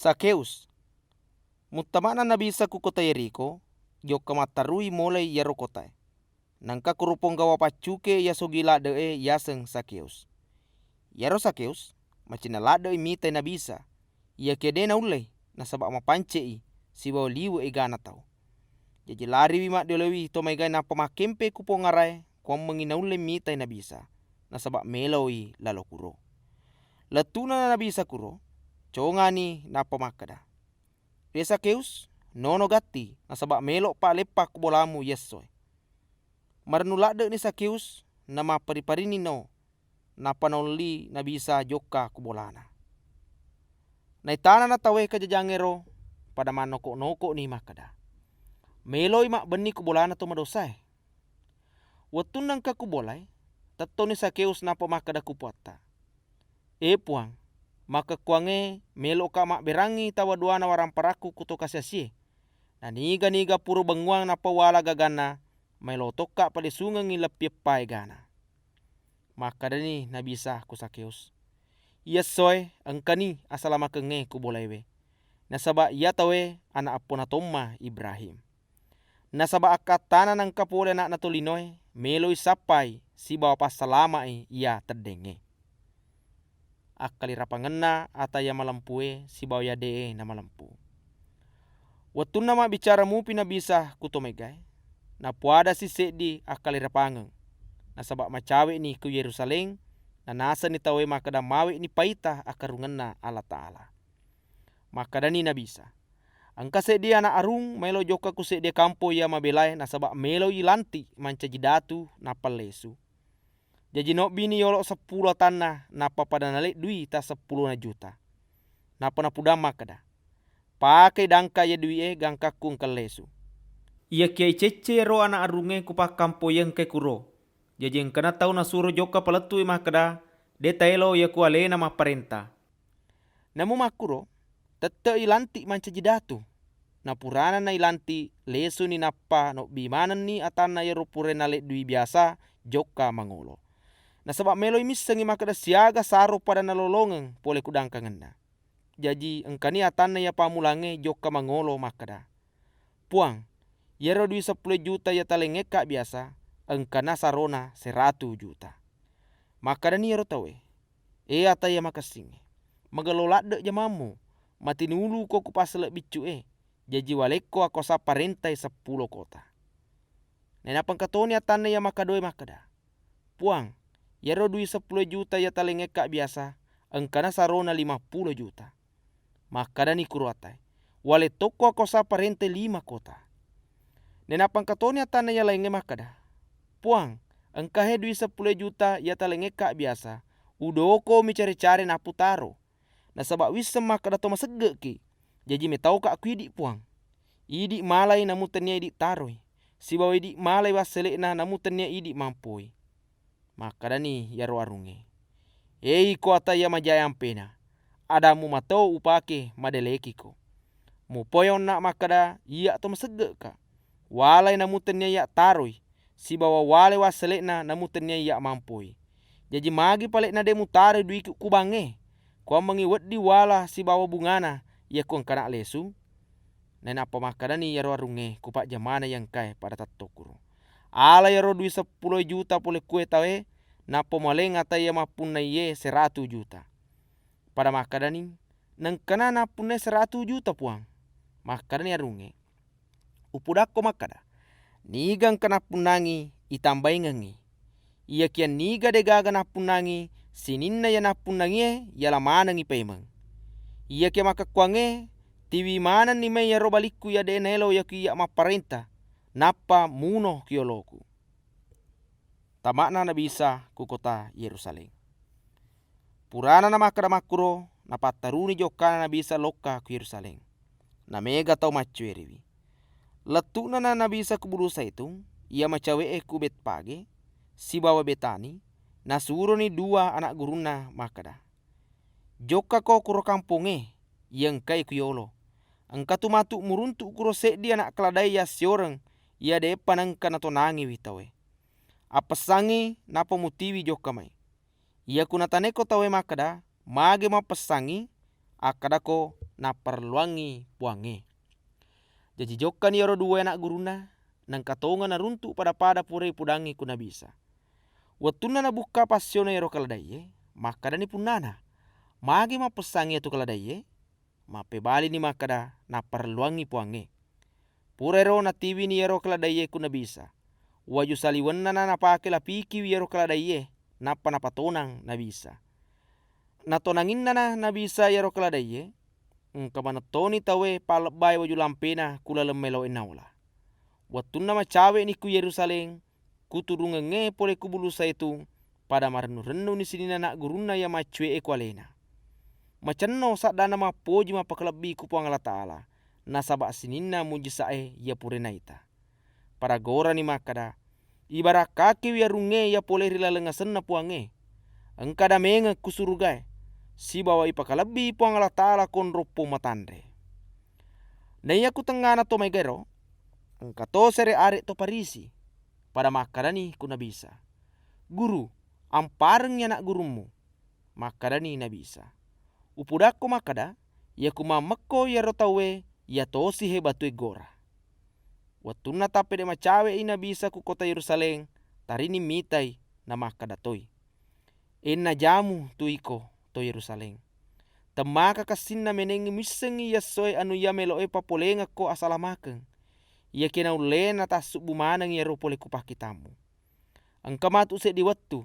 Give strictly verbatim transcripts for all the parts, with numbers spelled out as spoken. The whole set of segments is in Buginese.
Zakheus. Muttama'na Nabi Isa ku kota Yerikho, jokka mattarui molai iyaro kotaé. Naengka kuro ponggawa paccuké iya sogi ladde'é yaseng Zakheus. Iyaro Zakheus macinna ladde'i mitai Nabi Isa, iyakiya dé' naullei, nasaba' mapance'i sibawa liwe' égana tau. Jaji lariwi maddioloiwi to maégaé nappa makkémpé ku pongaraé, kuwammengngi naullé mitai Nabi Isa, nasaba' méloi lalo kuro. Lettu'na Nabi Isa kuro, congani nappa makkeda, "Ré Zakheus, nono gatti, nasaba' mélo'pa leppa ku bolamu iyessoé." Marennu ladde'ni Zakheus, namappari-parinni no, nappa naolli Nabi Isa jokka ku bolana. Naitanana tauwé kajajangngéro pada mannoko'-noko'ni makkeda, "Méloi mabbenni ku bolana to madosaé." Wettunna engka ku bolaé, tettonni Zakheus nappa makkeda ku Puatta, "É Puang, makkekkuwangngé mélo'ka mabbérangngi tawa duwana waramparakku ku to kasi-asié. Naniga-niga pura bengnguwang nappa uwala gaganna, maélo tokka padésungengngi leppi eppa égana." Makkedani Nabi Isa ku Zakheus, "Iyessoé engkani asalamakengngé ku bolaéwé, nasaba' iya tauwé ana' eppona tomma Ibrahim. Nasaba' akkattana naengka polé ana'na tolinoé, méloi sappai sibawa passalama'i iya teddéngngé." Akkalirapangenna ata iya malempué sibawa iya dé'é namalempu. Wettunna mabbicara mupi Nabi Isa ku to maégaé, napoadasi séddi akkalirapangeng, nasaba' macawe'ni ku Yérusalém, nanasenni tauwé makkeda mawe'ni paita akkarungenna Allataala. Makkedani Nabi Isa, "Engka séddi ana' arung maélo jokka ku séddié kampo iya mabélaé, nasaba' méloi lanti' mancaji datu nappa lésu. Jaji nobbini yolo seppulo atanna, nappa pada naleddui ta seppulona juta. Nappa napudang makkeda, 'Pakéi dangka iya dui'é, gangkakku engka lésu.' Iyakiya icéccé iyaro ana' arungngé ku pakkampoiyé engkaé kuro. Jaji engkana tau nasuro jokka palettu'i makkeda, 'Dé' taélo iya ku aléna mapparénta.' Namu makkuro, tette'i lanti' mancaji datu. Napurana nailanti', lésuni nappa nobbi manenni atanna iyaro puraé naleddui biasa jokka mangolo. Nasaba' méloi missengngi makkeda siaga saro pada nalolongeng polé ku dangkangenna. Jaji engkani atanna iya pammulangngé jokka mangolo makkeda, 'Puang, iyaro dui seppulo juta iya taléngngékka biasa, engkana sarona seratu juta.' Makkedani iyaro tauwé, 'É ata iya makessingngé, magello ladde' jamammu, matinuluko ku passele' biccu'é, jaji walekko akuwasa paréntai seppulo kota.' Nainappa engka toni atanna iya makkadoé makkeda, 'Puang, iyaro dui seppulo juta iya taléngngékka biasa, engkana sarona limappulo juta.' Makkedani kuro ataé, 'Walé tokko akuwasa paréntai lima kota.' Nainappa engka toni atanna iya laingngé makkeda, 'Puang, engka hé dui seppulo juta iya taléngngékka biasa, udokomi caré-caré napputaro. Nasaba' wisseng makkeda to masegge'ki, jaji métauka ku idi', Puang. Idi' malai namu tenniya idi' taroi, sibawa idi' malai wassele'na namu tenniya idi' mampoi.' Makkedani iyaro arungngé, 'É iko ata iya majaé ampéna, adammu mato upaké madélékiko. Mupoé onna' makkeda iya' to masegge'ka. Walai namu tenniya iya' taroi, sibawa walai wassele'na namu tenniya iya' mampoi. Jaji magi pale'na dé' mutaroi duiku kubangngé, kuwammengngi wedding wala sibawa bungana iya ku engkana lésu?' Nainappa makkedani iyaro arungngé ku pajjamana iya engkaé pada tettong kuro, 'Ala iyaro dui seppulo juta polé kué tauwé, nappa mualéng ata iya mappunnaiyé seratu juta.' Pada makkedani, 'Nengkana nappunnai seratu juta, Puang.' Makkedani arungngé, 'Upudakko makkeda, niga engka nappunnangi, itambaingengngi. Iyakiya niga dé'gaga nappunnangi, sininna iya nappunnangié, iyala manengngi paimeng. Iyakiya makkekkuwangngé, tiwi manenni mai iyaro balikku iya dé' naélo iyaku iya' mapparénta, nappa muno ku yoloku.'" Tama'na Nabi Isa ku kota Yérusalém. Purana namakkeda makkuro, napattaruni jokkana Nabi Isa lokka ku Yérusalém. Naméga tau maccuériwi. Lettu'na na Nabi Isa ku Bulu Zaitun, iya macawe'é ku Bétfagé sibawa Bétani, nasuroni duwa ana' gurunna makkeda, "Jokkako kuro kampongngé iya engkaé ku yolo. Engkatu matu muruntu' kuro séddi ana' keledai yassioreng iya dé'pa naengka natonangiwi tauwé. Appessangngi nappa mutiwi jokka mai. Iyaku natanéko tauwé makkeda, 'Magi mappessangngi?' akkadako napparelluangngi Puwangnge. Jaji jokkani iyaro duwae ana' gurunna, naengka tongeng naruntu' pada-pada pura ipudangngi ku Nabi Isa. Wettunna nabukka passiona iyaro keledaiye, makkedani punnana, "Magi mappessangngi iyatu keledaiye?" Mappebalini makkeda, "Napparelluangngi Puwangnge." Purairo natiwini iyaro keledaiye ku Nabi Isa. Waju saliwennana napake lapikiwi iyaro keledaiye, nappa napatonang Nabi Isa. Natonanginnana Nabi Isa iyaro keledaiye, engka manettoni tauwe pallebbai waju lampena ku laleng meloe naola. Wettunna macawe'ni ku Yerusalem, ku turungengnge pole ku Bulu Zaitun, pada marennu-rennuni sininna ana' gurunna iya maccue'e ku alena. Macenno saddana mappoji mappakalebbi ku Puang Allah Ta'ala, nasaba sininna mujisa'e iya pura naita. Pada gorani makkeda, "Ibarakkakiwi arungnge iya pole ri laleng asenna Puangnge. Engka damengeng ku surugae, sibawa ipakalebbi Puang Allah Ta'ala konro pong matanre." Naiya ku tengngana to maega ero, engka to sere are' to Farisi, pada makkedani ku Nabi Isa, "Guru, amparengngi ana' gurummu." Makkedani Nabi Isa, "Upudakko makkeda, iyaku mammekko iyaro tauwe, iya tosi he batue gora." Wettunna tappede' macawe'i Nabi Isa ku kota Yerusalem, tarini mitai, namakkeda toi, "Enna jamu tu iko, to Yerusalem. Temmaka kessinna menengngi muissengngi iya essoe anu iya melo'e papolengekko asalamakeng. Iyakiya naulle natassubbu maneng iyaro pole ku pakkitammu. Engka matu seddi wettu,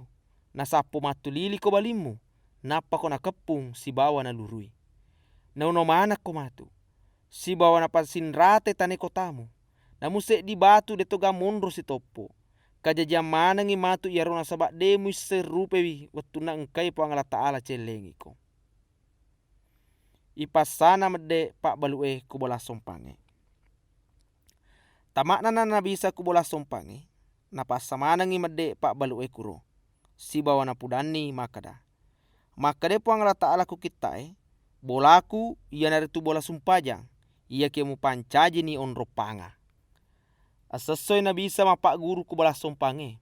nasappo mattuliliko balimmu, nappako nakeppung sibawa nalurui. Nauno manekko matu, sibawa napasinrate tane kotamu. Namu seddi batu de'to ga monro sitoppo. Kajajiang manengngi matu iyaro nasaba de' muisseng rupewi wettunna engkai Puang Allah Ta'ala cellengiko." Ipassana medde' pabbalu'e ku bola sompangnge. Tama'nana Nabi Isa ku bola sompangnge, napassa manengngi medde' pabbalu'e kuro, sibawa napudanni makkeda, "Makkedai Puang Allah Ta'ala ku kitta'e, 'Bolaku iyanaritu bola sumpajang, iyakiya mupancajini onrong panga.'" Asessoi Nabi Isa mappagguru ku bola sompangnge.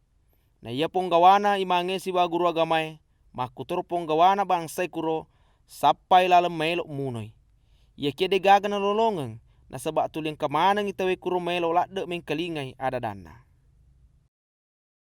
Naiya ponggawana imangnge sibawa guru agamae, makkutoro ponggawana bangsae kuro, sappai laleng maelo' munoi. Iyakiya de'gaga nalolongeng, nasaba tuli engka manengngi tauwe kuro maelo' ladde' mengkalingai ada-adanna.